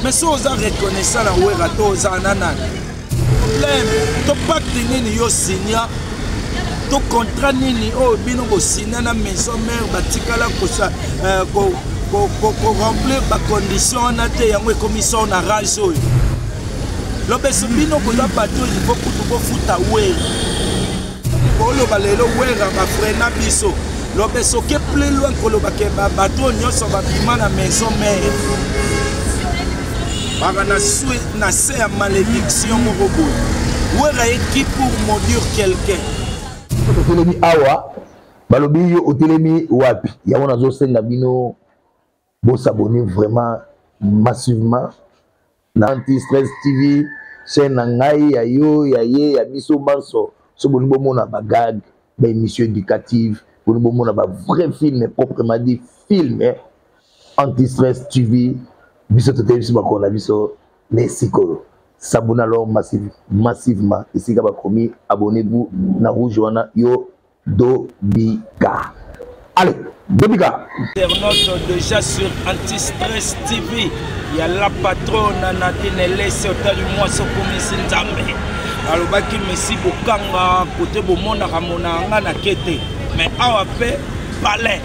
Mais soki oza reconnaissant na Wera to oza na nani? Problème to pacte nini yo signa to contrat nini oyo bino bosina na maison mère batikala kosa euh, ko, ko, ko, ko remplir bacondition wana te, yango ekomi so na rage oyo lobeso. Bino boza bato oyo ilfo kutu bofuta Wera. Boloba lelo Wera bafrena biso, lobeso ke plus loin koloba ke bato oyo nyonso babima na maison mère baka na sui na se ya malédiction moko boye. Wera eki pour maudire quelqu'un. Totelemi awa, balobi yo otelemi wapi? Yango nazosenga bino bosabonner vraiment massivement na Anti Stress TV, chaîne na ngai, ya yo, ya ye, ya biso banso. So bolingi bomona bagag, baémission éducative, bolingi bomona bavrai film, proprement dit film, eh? Anti Stress TV, biso toteli biso bakolo na biso na esika oyo. S'abonner alors massivement esika bakomi abonnez-vous na rouge wana. Yo dobika, allez, dobika. Internaute déjà sur Anti-Stress TV, il y a la patronne Nadine Elese. Otali mwasi okomisi Nzambe. Alobaki Messi bokanga kote bomonaka monaka nga na ke te, mais awa mpe palais.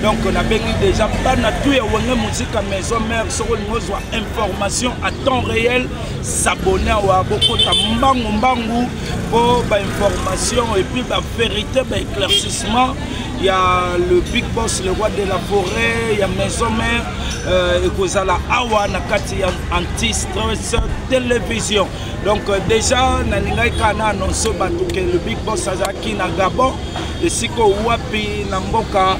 Donc nabengi déjà bana tu ya Wenge Musica Maison Mère. Soki olingi ozwa information à temps réel, s'abonner awa, bokota mbangu mbangu mpo bainformation et puis bavérité, baéclaircissement ya le big boss, le roi de la forêt ya maison mère, ekozala awa na kati ya Anti Stress Télévision. Donc déjà nalingaki kaka na annonce bato ke le big boss azalaki na Gabon, esika wapi na mboka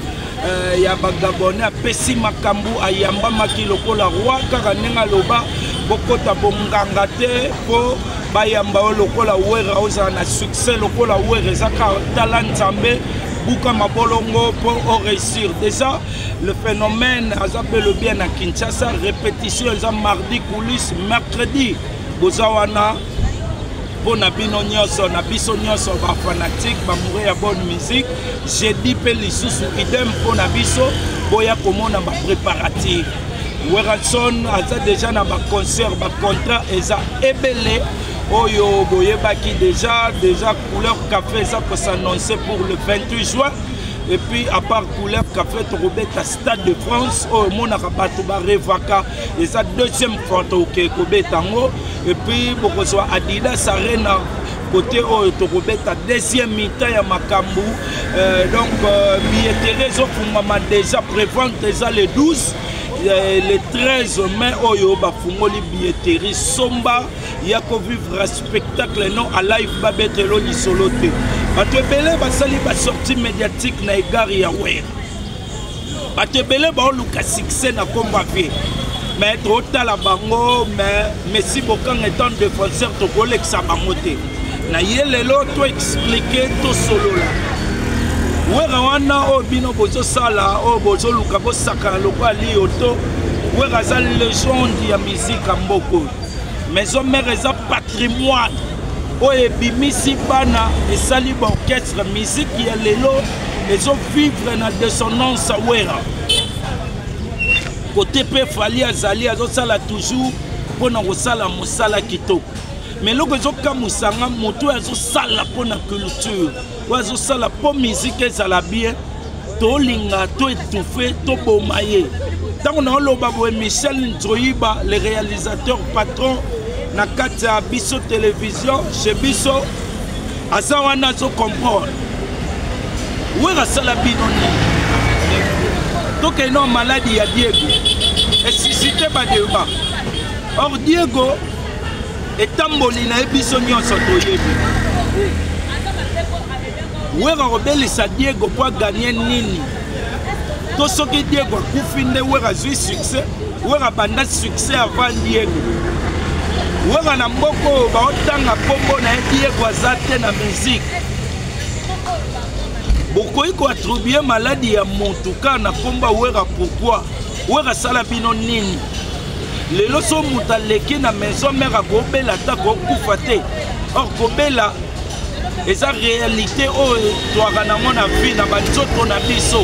ya bagabonais apesi makambo, ayambamaki lokola roi. Kaka ndenge aloba, bokota bonganga te mpo bayamba yo lokola Wera, ozala na succès lokola Wera. Eza kaka tala Nzambe, buka mabolongo mpo oréussir. Déjà le phénomène aza mpe le bien na Kinshasa. Répétition eza mardi, coulisse mercredi. Boza wana mpo na bino nyonso, na biso nyonso bafanatique, bamoureux ya bonne musique. Jeudi mpe lisusu idem mpo na biso, boya komona bapréparatif. Werrason aza déjà na baconcert, bacontrat eza ebele oyo boyebaki déjà. Déjà Couleur Café eza kos'annoncer pour le 28 juin. Et puis à part Couleur Café, tokobeta Stade de France oyo omonaka bato barevaka. Eza deuxième fois toke kobeta yango. Et puis bokozwa Adidas Arena, côté oyo tokobeta deuxième mi-temps ya makambo. Donc billetterie ezofungwama déjà, prévente eza le 12, le 13 mai oyo bafungoli billetterie. Somba ya kovivre spectacle non a live, babetelo lisolo te. Bato ebele basali basortie médiatique na égard ya Wera. Bato ebele baoluka succès na nkombo ya vie, mais totala bango. Mais Messi Bokanga étant défenseur, tokolekisa bango te. Na ye lelo toexpliquer, tosolola. Wera wana oyo bino bozosala, oyo bozoluka bosakana lokola liyo to Wera aza légende ya musique ya mboka oyo. Maison mère eza patrimoine oyo ebimisi bana, esali baorchestre. Musique ya lelo ezovivre na descendance ya Wera. Kote mpe Fally azali, azosala toujours mpona kosala mosala kitoko. Mais eloko ezokamwisanga, moto oyo azosala mpona culture, oyo azosala mpo musique ezala bien, tolinga to étouffe, toboma ye. Ntango naoloba boye, Michel Nzoyiba, le réalisateur patron na kati ya biso télévision chez biso, aza wana, azocomprendre. Wera asala bino nini? Tokende na maladie ya Diego, esuscite badébat. Or Diego, etamboli na ye biso nyonso toyebi. Wera kobelisa Diego mpo aganye nini? To soki Diego akufi nde Wera azwi succès? Wera banda succès avant Diego. Wera na mboka oyo baotanga nkombo na ye, Diego aza te na musique. Bokoki koattribuer maladie ya motu kaka na nkombo ya Wera? Pourquoi? Wera asala bino nini? Lelo so moto aleki na maison mère akobela, ata kokufa te. Or kobela eza réalité oyo twaka nango na vie na banzoto na biso.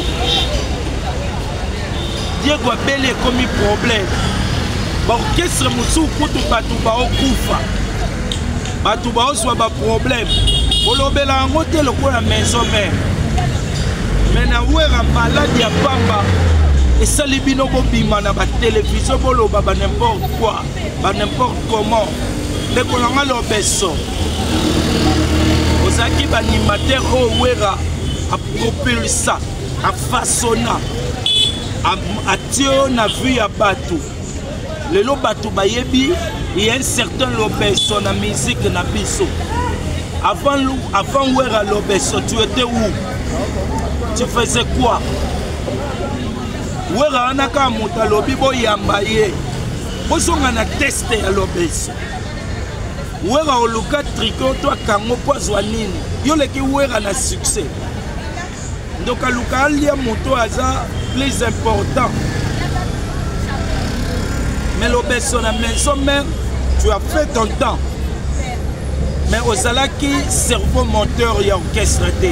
Diego abeli, ekomi problème. Baorchestre mosusu kutu bato baokufa, bato baozwa baproblème, kolobela yango te lokola maison mère. Me na Wera, maladi ya pamba esali bino bobima na batelevizio, boloba ba n'importe quoi, ba n'importe comment. Ndeko na nga Lobeso, ozalaki baanimateur oyo Wera apropulsa, afasona, atie yo na vue ya bato. Lelo bato bayebi ya un certain Lobeso na musique na biso. Avant Wera, Lobeso, tu étais où? Tu faisais quoi? Wera wana kaka moto alobi boyamba ye, bozonga na teste ya Lobeso. Wera oluka tricot to akango mpo azwa nini? Yo leki Wera na succès, ndoka aluka alia moto aza plus important. Mais Lobeso, na maison mère, tu as fait ton temps, mais ozalaki cerveau moteur ya orchestre te.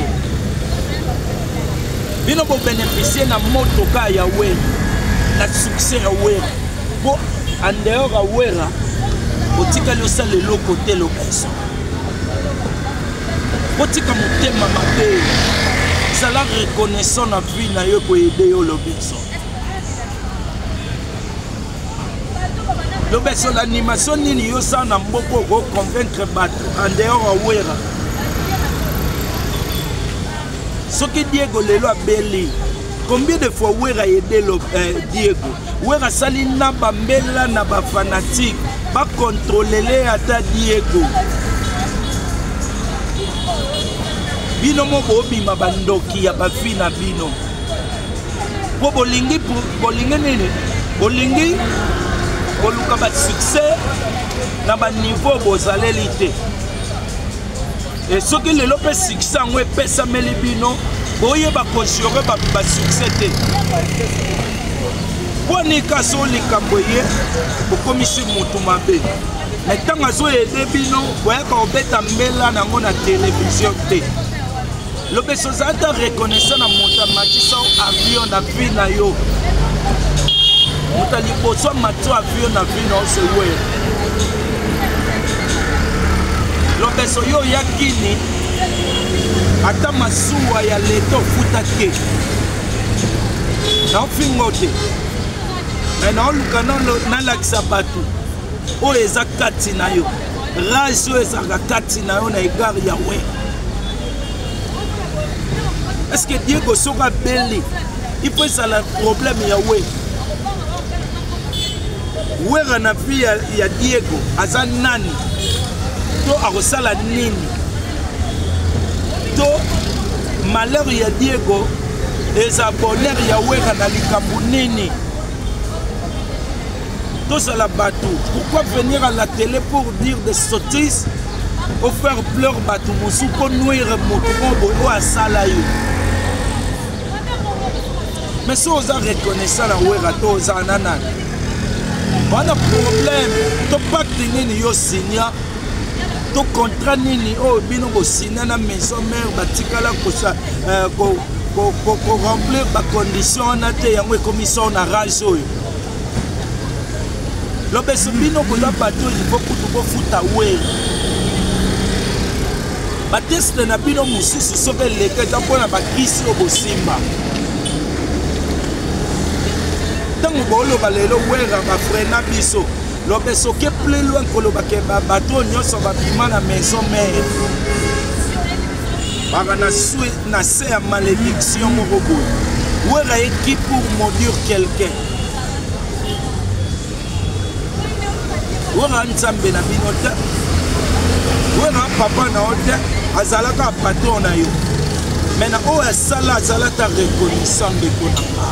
Bino bobénéficie na motoka ya Wera, na succès ya Wera, mpo en dehors ya Wera otikali osala eloko te. Lobeso, botika motema mabe, zala reconnaissant na vie na yo, ekoyede yo. Lobeso, Lobeso, l'animation nini yo osala na mboka okoconvaincre bato en dehors ya Wera? Soki Diego lelo abeli, combien de fois Wera aide Diego? Wera asali na bambela na bafanatike bakontrolele ata Diego. Bino mo bobima bandoki ya bavi na bino, mpo bolingi, bolingi nini? Bolingi koluka basuccès na baniveau bozaleli te. E soki lelo mpe succès yango epesameli bino, boyeba kogere basuccès te. Mpo nika so likambo eye bokomisi motu mabe, me ntango azoyede bino, boyaka kobeta mbela nango na televizio te. Lobeso, ozala ata reconnaissant na moto amatisa avion na vie na yo. Moto ya liboso amatisa avion na vie na yo, se Wera. Lobeso, yo oya kini, ata masuwa ya leta ofuta te. Naofingo te, me naoluka nalakisa bato oyo eza kati na yo, rage oyo ezalaka kati na yo na égard ya Wera. Est ce que Diego soki abeli, il faut ezala problème ya Wera? Wera na vie ya Diego aza nani to akosala nini? To malheur ya Diego eza bonheur ya Wera na likambo nini? Tozala bato. Pourquoi venir à la télé pour dire des sottises o faire pleur bato mosusu, mpo nuire moto moko boye oyo asala yo? Mais so oza reconnaissant na Wera to oza na nani wana problème to pacte nini yo signa to contrat nini oyo bino bosina na maison mère, batikala koremplir bacondition wana te, yango ekomi so na rage oyo. Lobeso, bino boza bato oyo ifo kutu bofuta Wera. Bateste na bino mosusu soki eleka, eza mpona bakisi oyo bosimba. Ntango booloba lelo Wera bafrena biso, Lobeso ke plus loin koloba ke bato oyo nyonso babima na maison mère baka na se ya malédiction moko boye. Wera eki pour maudire quelqu'un? Wera nzambe na bino te, Wera papa na yo te, azalaka patron na yo. Me na oyo asala, azala ta reconnaissant. Ndeko na nga,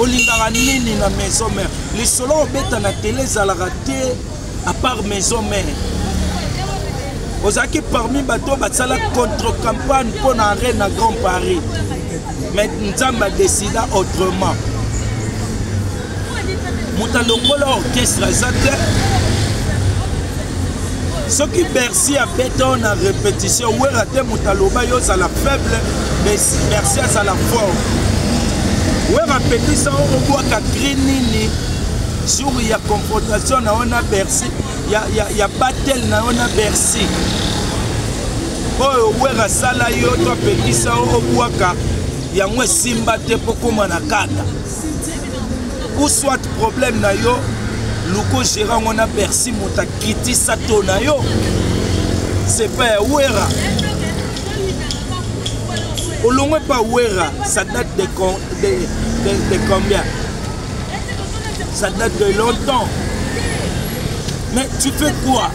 olingaka nini na maison mère? Lisolo obeta na tele ezalaka te à part maison mère. Ozalaki parmi bato basala contre campagne mpo na arrêt na Grand Paris, mais Nzambe adesida autrement. Moto alongola orchestre aza te. Soki Bercy abeta oyo na répétition, Wera te moto aloba yo ozala faible, Bercy azala fort. Wera apekisa oyo obwaka cri nini? Jour ya confrontation na yo na Bercy, ya battle na yo na Bercy, oyo Wera asala yo to apekisa yo obwaka yango esimba te mpo koma na kanda ou soit problème na yo luko gérant yango na Bercy, moto akitisa to na yo, c'est pas ya Wera. Olongwe pa Wera, ça date de combien? Ça date de longtemps. Mais tu fais quoi?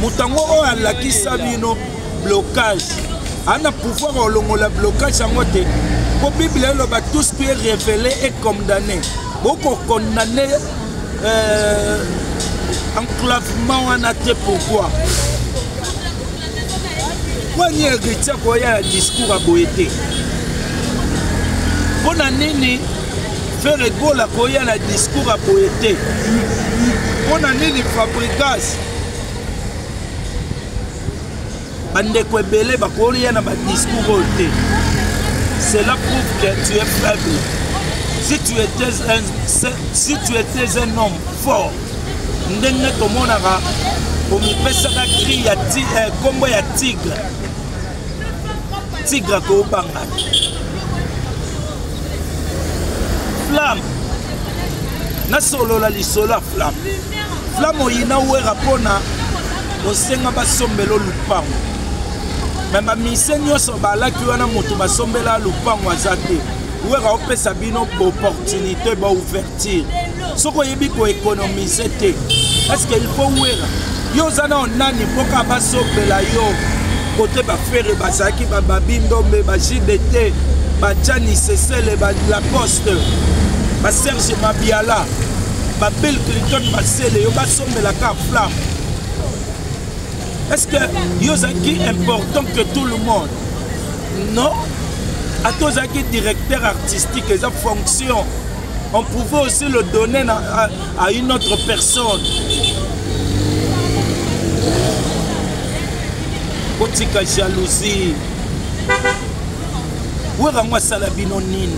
Moto yango oyo alakisa bino blocage ana pouvoir olongola blocage yango te, mpo Bible eloba tout ce qui est révélé est condamné. Bokokondamne enclavement wana te. Pourquoi wani héritier koya ya discours ya boye te? Mpo na nini Ferre Gola koya na discours ya boye te? Mpo na nini Fabregas, bandeko ebele bakoya na badiscours oyo te? Cela prouve que tu es faible. Si tu étais un homme fort, ndenge tomonaka omipesaka cri ya kombo ya tigre, tigre akobanga. Flamme, nasolola lisolo ya Flamme. Flamme, oyina Wera mpona osenga basombela lupango, me bamise nyonso balaki wana, moto basombela lupango aza te. Wera opesa bino baopportunité, baouverture. Soki oyebi koéconomiser te, est ce que il faut Wera? Yo oza na onani mpoka basombela yo kote baFerre bazalaki, bababi Ndombe, baJDT, bajani Sesele, Lacoste, baSerge Mabiala, baBill Clinton, basele yo basombelaka Flamme. Est ce que yo ozalaki important que tout le monde? Non. Ata ozalaki directeur artistique, eza fonction, on pouvait aussi le donner à une autre personne. Botika jalousie. Wera yango asala bino nini?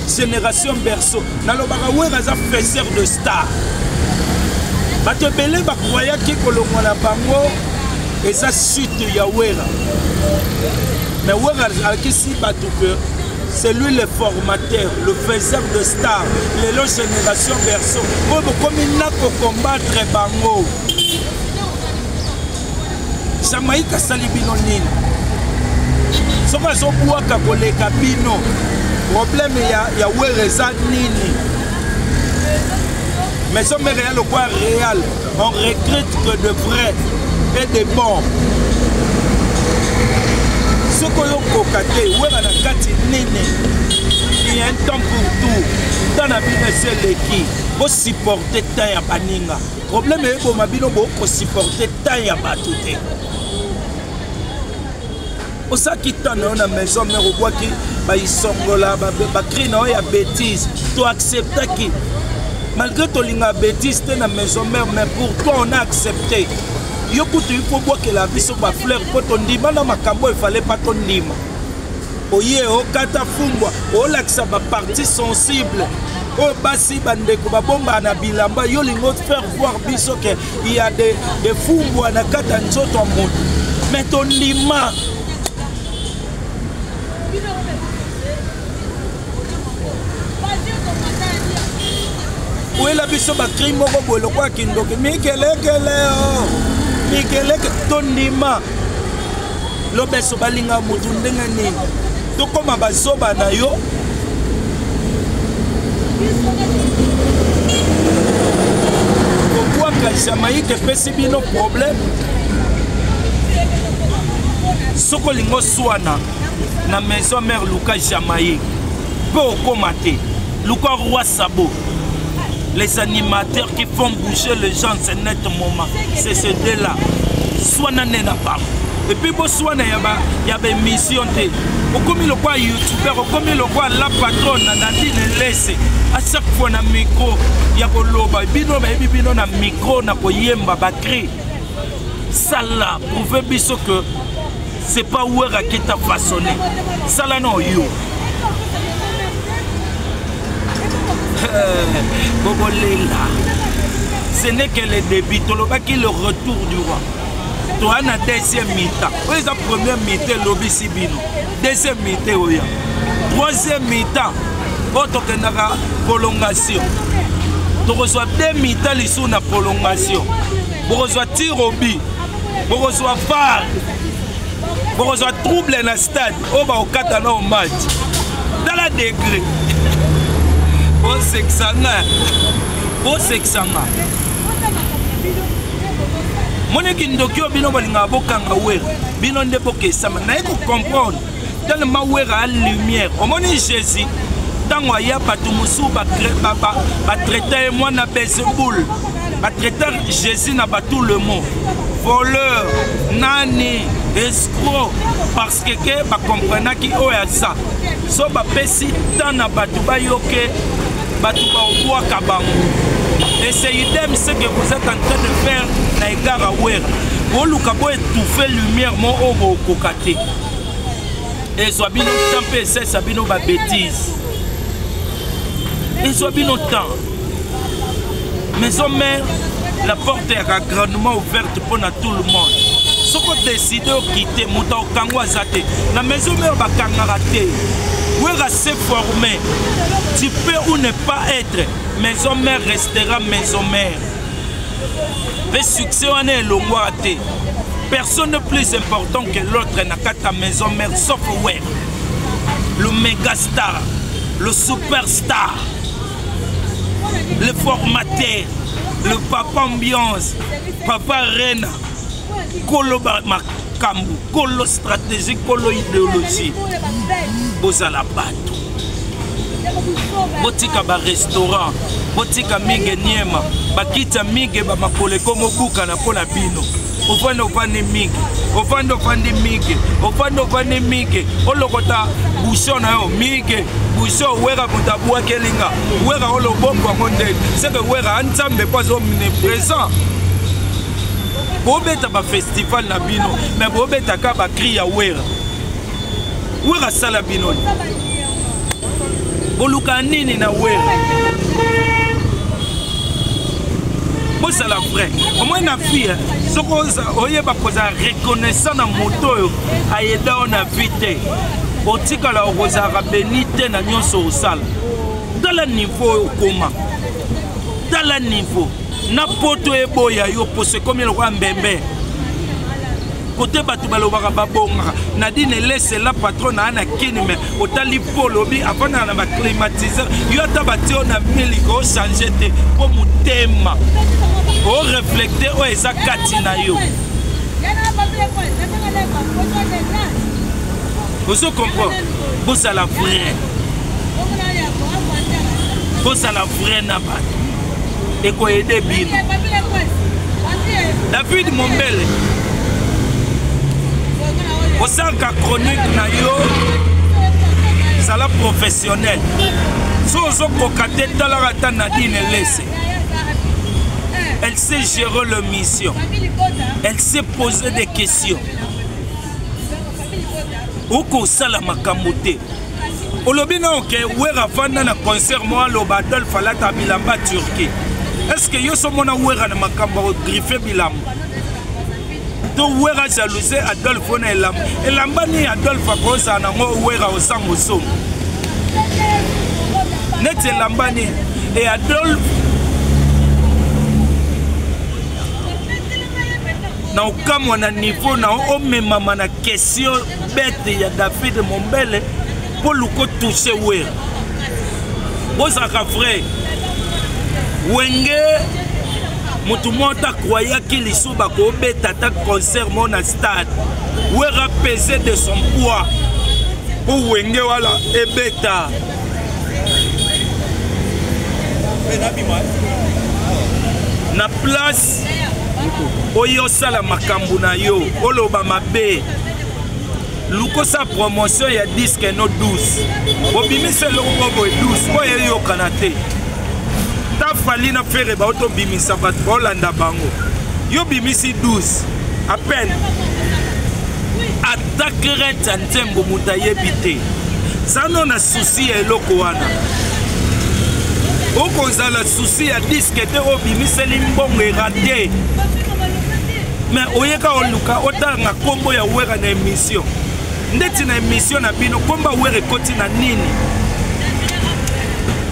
Génération berceau, nalobaka Wera aza faiseur de star. Bato ebele bakroyaki kolongwa na bango eza chute ya Wera, mais Wera alakisi bato que c'est lui le formateur, le faiseur de star. Lelo génération berceau oyo bokomi na kocombattre bango, Jamaïque asali bino nini? Soki azobwaka koleka bino, problème ya Wera eza nini? Maison Mère ya lokwa Real, on recrute que de vrais et de bons. Soki oyokoka te, Wera na kati nini? Il y a un temps pour tout. Temps na bino esi eleki, bosupporte temps ya baninga. Problème eyeboma bino, bokosupporte temps ya bato te. Osalaki temps na yo na Maison Mère, obwaki baisongola, bacri na yo ya bétise, toacceptaki malgré tolinga bétise te na Maison Mère, mais pour toi on a accepté. Yo kutu il faut bwakela biso bafleur mpo tondima na makambo efale pa tondima. Oye okata fumbwa, olakisa bapartie sensible oyo basi bandeko babombaka na bilamba. Yo olingi faire voir biso ke il y a des fumbwa na kati ya nzoto ya moto, mais tondima. Oyela biso bacri moko boye lokola kindoki, mikelekele o mikeleke, tondima. Lobeso balinga motu ndenge nini? Tokóma bazoba na yo. Kobwaka Jamaïque epesi bino problème. Soki olingi oswana na Maison Mère, luka Jamaïque mpe okóma te. Luka Roi Sabo. Les animateurs qui font bouger les gens, c'est net moment, c'est ces deux là. Swana nde na bango, et puis boswana ya baémission te. Okomi lokwa youtuber, okomi lokwa la patronne na Nadine Lese, à chaque fois na micro ya koloba. Bino bayebi bino na micro na koyemba bacri. Sala, prouve biso que c'est pas Wera qui t'a façonné. Sala na oyo. Bokolela. Ce n'est que le début. Tolobaki le retour du roi. Toa na deuxième mi-temps. Oyo eza première mi-temps elobisi bino. Deuxième mi-temps oya. Troisième mi-temps oyo tokendaka prolongation. Tokozwa deux mi-temps lisusu na prolongation. Bokozwa tir au but. Bokozwa VAR. Bokozwa trouble na stade oyo bakokata na match. Tala degré. Bosekisa nga. Bosekisa nga. Moni kindoki oyo bino bolingaka bokanga Wera, bino nde bokesama. Naye kocomprendre tellement Wera a lumière. Omoni Jésus ntango aya bato mosusu batraita ye mwana Beelzebul, batraita Jésus na bato le mot voleur, nani, escroc, parce que ke bakomprenaki oyo aza. So bapesi temps na bato bayoke, bato baobwaka bango. Et c'est idem ce que vous êtes en train de faire na égard à Wera. Boluka bo étouffer lumière mo oyo bokoka te. Ezwa bino temps mpe esalisa bino ba bêtises. Ezwa bino temps. Maison mère, la porte est grandement ouverte pour tout le monde. Soko décide okite, moto akokango aza te. Na maison mère bakangaka te. Wera s'est formé. Tu peux ou ne pas être. Maison mère restera maison mère. Le succès wana elongwaka te. Personne n'est plus important que l'autre na kati ya maison mère sauf Wera. Le méga star, le superstar, le formateur, le papa ambiance, papa Rena, kolo makambo, kolo stratégie, kolo idéologie. Bozala bato. Botika ba restaurant, botika mingi niema, bakita mingi ba makolo ekomobuka na mpo na bino. Ofandi ofandi mingi, ofandi ofandi mingi, ofandi ofandi mingi, olokota bouchon na yo mingi, bouchon Wera moto abwakeli nga, Wera oloboko yango ndenge, c'est que Wera nzambe mpo azo omniprésent. Bobeta ba festival na bino, mais bobeta ka ba cri ya Wera. Wera sala bino. Boluka nini na Wera? Bozala vrai. Omoni na vie, soki oyeba kozala reconnaissant na moto oyo ayeda yo na vie te, otikala okozalaka beni te na nyonso osala. Tala niveau oyo okoma, tala niveau na poto eboya yo poso ekomi lokola mbembe. Kote bato balobaka babongaka Nadine Elese la patronne na na kini, mais otali po lobi avandaka na ba climatiseur, yo ata batie yo na miliki ochange te po motema oreflecte oyo eza kati na yo. Ozo comprendre? Bozala vrai, bozala vrai na bato, ekoyede bino. David Mombele, osalaka chronique na yo, zala professionnel. So ozokoka te, talaka ata Nadine Elese. Elle sait gérer leur mission. Elle sait poser des questions. Okosala makambo te. Olobi na oke Wera vanda na concert mo aloba Adolphe alata bilamba Turquie. Est-ce que yo so mona Wera na makambo ya griffe bilamba? To Wera jalouse Adolphe na elamba. Elamba ni Adolphe akozala nango Wera osango somo. Neti elamba ni et Adolphe na okamwa na niveau na omemama na question bête ya David Mombele po luko toucher Wera. Bozalaka vrai. Wenge motu moko ata croyaki lisu bakobeta ata concert mo na stade. Wera pesait de son poids po Wenge wala ebeta. Na place oyo osala makambo na yo, oloba mabe, lukosa promotion ya disque no 12. Bobimisa eloko moko boye 12 oyo eyokana te. Ta Fally na Ferre baotobimisa bato baolanda bango. Yo bimisi 12 à peine. Ata crête ya nzembo moto ayebi te. Zano na souci ya eloko wana. Okozala souci ya disque te obimiseli mbongo erate. Mais oyeka oluka otanga kombo ya Wera na émission. Ndeti na émission na bino komba Wera ekoti na nini?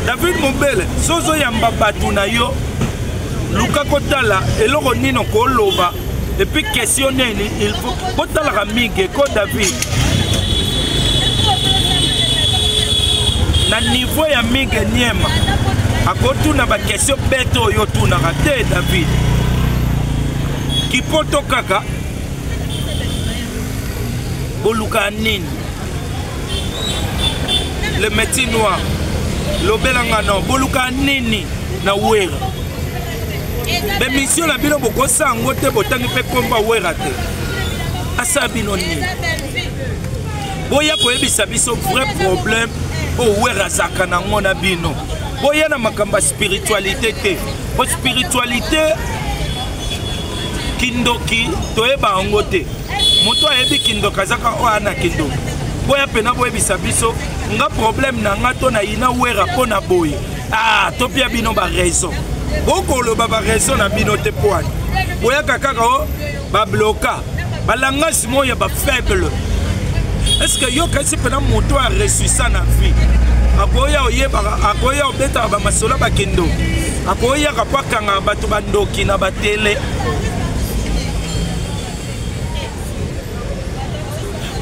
David Mombele, sozo yamba bato na yo luka kotala eloko nini okoloba epuis question nini il faut botalaka mingi ko David na niveau ya Migue Niema akotuna baquestion bete oyo otunaka te David kipoto kaka boluka nini le métier noir lobelanga no boluka nini na wera bemission na bino bokosa yango te botangi mpe komba wera te asala bino nini boya koyebisa biso vrai problème oyo wera azalaka nango na bino boya na makambo ya spiritualité te po spiritualité kindoki toyeba yango te moto ayebi kindoki azaka oyo ana kindoki boya mpena boyebisa biso nga problème na nga to na yina wera mpo na boye ah topia bino baraison bokoloba baraison na bino te poani boyaka kaka o babloka balangage moko ya bafaible est ce que yo kasi mpena moto aresuisa na vie akoya oyebaka akoya obetaka bamasolo ya bakindoki akoyaka mpo akangaka bato bandoki na batele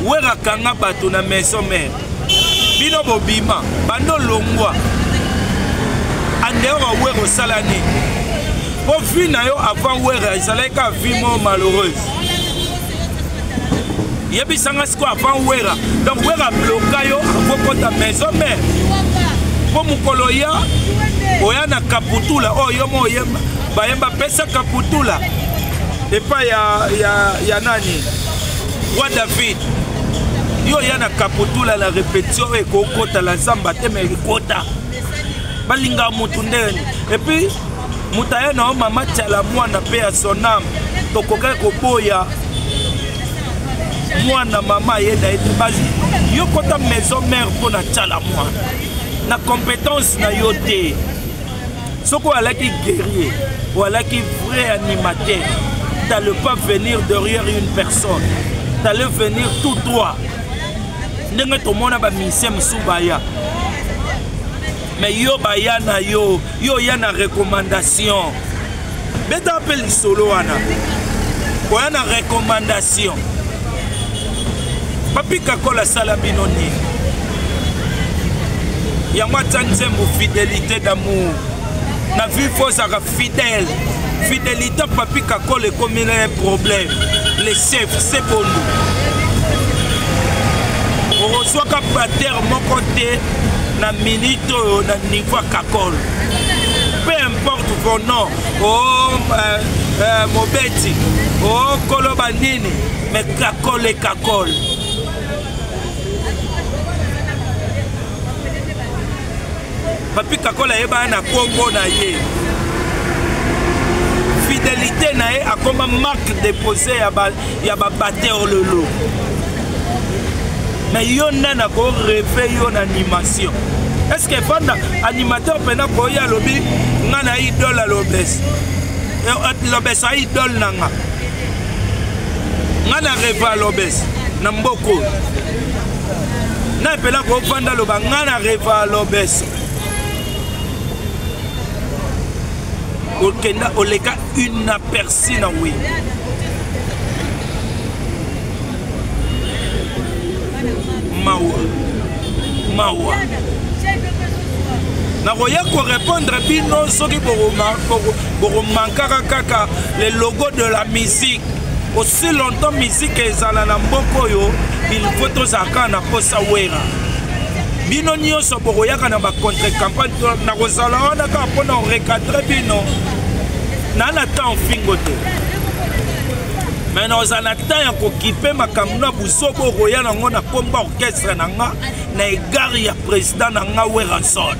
Wera kanga bato na maison mère bino bobima bando longwa andeor ya wera osala nini mpo vie na yo avant wera ezalaki kaka vie moko malheureuse yebisanga sikoyo avant wera donc wera bloka yo akokota maison mère mpo mokolo ya oya na kaputula oyo yo mo oyemba bayemba pesa kaputula epai ya, ya, ya nani roi david yo oya na kaputula na repetition oyo ekokota la zamba te me ekota balingaka motu ndeni epuis moto aya na yo mama tiala mwana mpe ya son ame tokokaki koboya mwana mama aye na ye te yo kota maison mare mpo na tiala mwana na compétence na yo te soki oalaki guerrier oalaki vrai animateur t'allais pas venir derrière une personne t'allais venir tout droit ndenge tomona bamisien mosusu baya mais yo baya na yo yo oya na recommandation beta mpe lisolo wana oya na recommandation papi kakola asala bino nini yango atia nzembo fidelité d'amour na vie fo ozalaka fidèle fidélité papi kakola ekomi na problème le chef sebondo okozwaka bater moko te na minute oyo na niveau ya kakol peu importe vos noms oh, euh, euh, mobeti oh, koloba nini mais kakol e kakol papi kakol ayebana na nkombo na ye fidelité na ye akoma marque déposé ya babateur lelo mais yo nani akoreve yo na animation est ce que evanda animateur mpena koya alobi nga na idole ya lobes eh, eh, lobes a idole na nga nga na reve ya lobes na mboka oyo na mpena kovanda aloba nga na reve ya lobes okenda oleka inaperçu na wi mawa mawa nakoya korépondre bino soki bokomankaka kaka le logo de la musique aussi longtemps musique ezala na mboka oyo il faut tozala kaka na posa wera bino nyonso bokoyaka na bacontre campagne nakozala wana kaka mpo na orecadre bino naa na temps fingo te me nakozala na temps ya kokipe makambo na buzoba okoya nango na komba orchestre na nga na egare ya président na nga werrason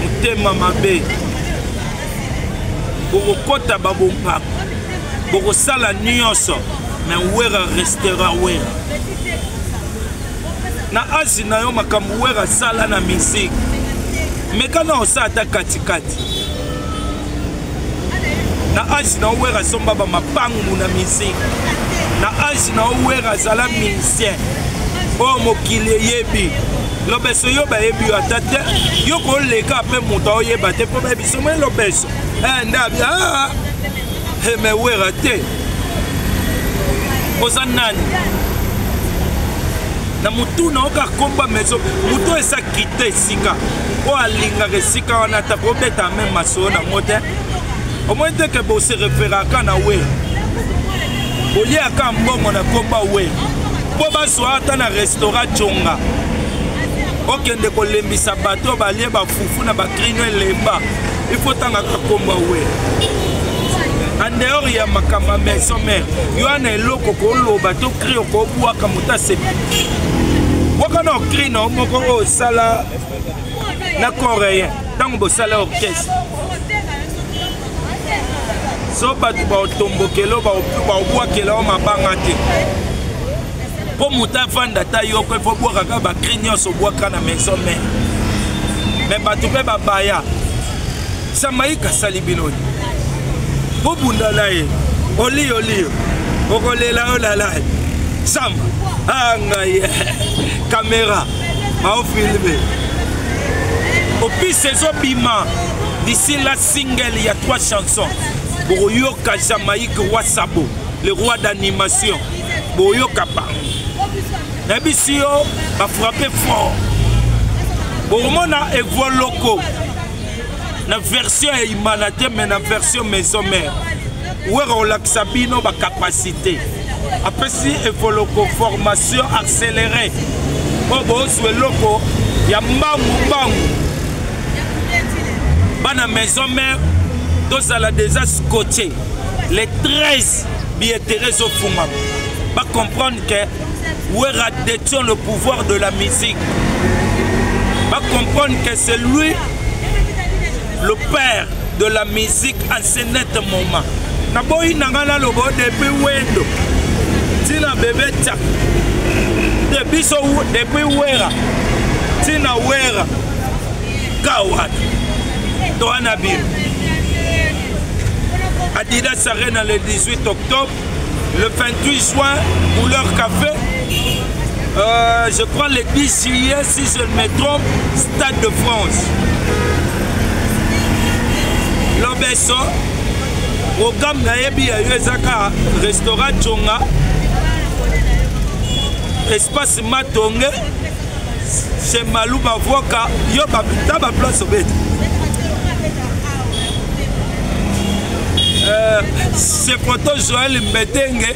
motema mabe bokokɔta babompaka bokosala nyonso mais wera restera wera. Na azi na yo makambo Wera asala na musique. Meka na osala ata katikati. Na age na yo Wera asomba ba mapangu na musique. Na age na yo Wera azala musicien. Oyo mokili eyebi. Lobeso yo bayebi yo ata te. Yo koleka mpe moto aoyeba te mpo bayebi somo lobeso. Eh, ndabi ah, eh, mais Wera te. Oza nani? Na mutu na oka komba maison mutu esa kita esika oyo alingaka esika wana ata kobeta meme masolo nango te omoni te ke bose referaka na wera boliaka mbongo na komba wera mpo bazwa ata na restaurant jonga okende kolembisa bato oyo balie bafufu na bakrino elemba il faut tangaka komba wera en dehors ya makambo ya maison mère yo wana eloko koloba to cri okobwaka moto asepi bwaka na cri na yo moko oyo osala na coréen ntango bosala orchestre so bato baotombokela baobwakela yo mabanga te mpo moto avanda ata yoko efo bwakaka bacri nyonso obwaka na maison mare me bato mpe babaya Jamaïque asali bino bobunda na ye oliyo oliyo okolela olala samba angai ah, kamera baofilme opise ezobima d'ici la single ya trois chansons bokoyoka Jamaïque roi sabo le roi d'animation boyoka bango nayebisi yo bafrappe fort bokomona evoloko na version ya imana te mais na version maison mère wera olakisa bino bacapacité apesi evoloko formation accéléré oyo bozwa eloko ya mbangu mbangu bana maison mère tozala déjà scotché les 13 billetterie ezofungama bacomprendre que wera détient le pouvoir de la musique bacomprendre que c'est lui le père de la musique en ce net moment naboyi na ngai naloba depuis wendo ntina bebe tya te biso depuis wera ntina wera kawana toa na bino Adidas Arena le 18 octobre le 28 juin couleur café euh, je crois le 10 juillet si je ne me trompe Stade de France lobeso programme nayebi ya yo eza kaka restaurant jonga espace matonge chez Malou Bavoka yo ta ba place obeti euh, c'est photo Joël Mbetenge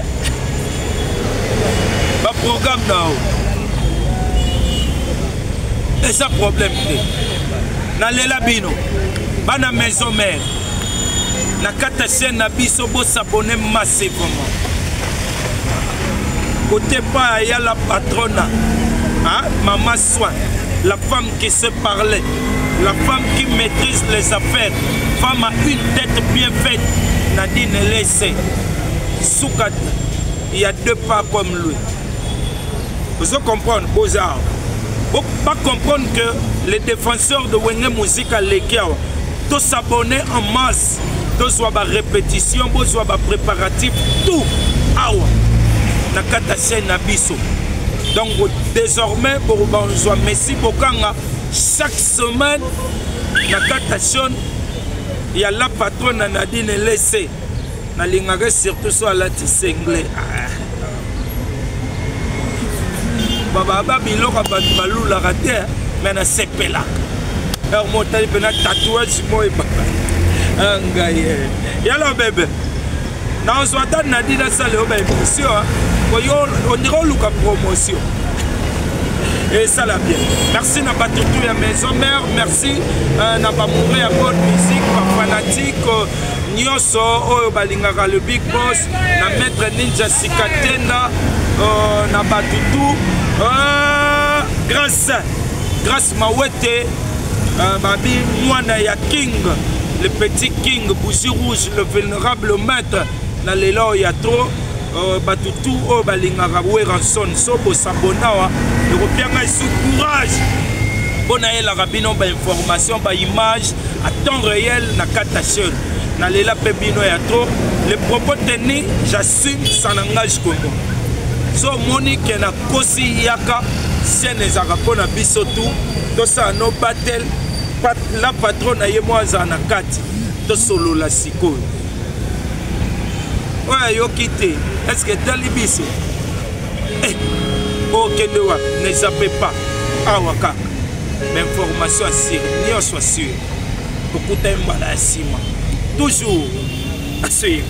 ba programme na yo eza problème te nalela bino bana maison mère na kati ya chaîne na biso bosabone massivement Côté pas ya la patrona hein? Maman soin la femme qui sait parler la femme qui maîtrise les affaires femme a une tête bien faite Nadine Lesse Soukat il y a deux pas comme lui vous comprendre Beaux-Arts pas comprendre que les défenseurs de Wenge Musica leki awa to s'abonner en masse tozwa ba répétition bozwa ba préparatif tout awa na kati ya chaîne na biso donc désormais bokozwa messi bokanga chaque semaine na kati ya chaîne ya la patronne na nadine lese nalingaka surtout so alati sengle ah. bababa biloko ya bato balulaka te me nasepelaka heure moko otali mpena tatouage moko ebaba ah, ngai eh. yalo bebe nazwa ata nadi nasala yo baémission oyo ondire oluka promotion esala bien merci na bato tout ya maison mère merci euh, na bamoure ya bonne musique bafanatique euh, nyonso oyo balingaka le big boss na maître ninja sikatenda euh, na bato tout euh, grâce grâce mawete euh, babi mwana ya king le petit king bougie rouge le vénérable maître na lelo ya trop Euh, bato tout oyo balingaka Werrason, so bosabona awa ekopia ngai su courage mpo nayelaka bino bainformation, baimage à temps réel na kati ya chaîne. Nalela mpe bino ya trop. Le propos tenu, j'assume, ça n'engage que moi. So omoni ke nakosi, yaka. Chaîne ezalaka mpo na biso tu tosala no battle. La patron na ye mo azala na kati, tosolola. Sikoyo oyo ayoki te, est-ce etali biso? Eh, okende wapi? Ne zappe pas, awa kaka bainformation asure, nyonso asure. Tokutani mbala ya nsima, toujours asure.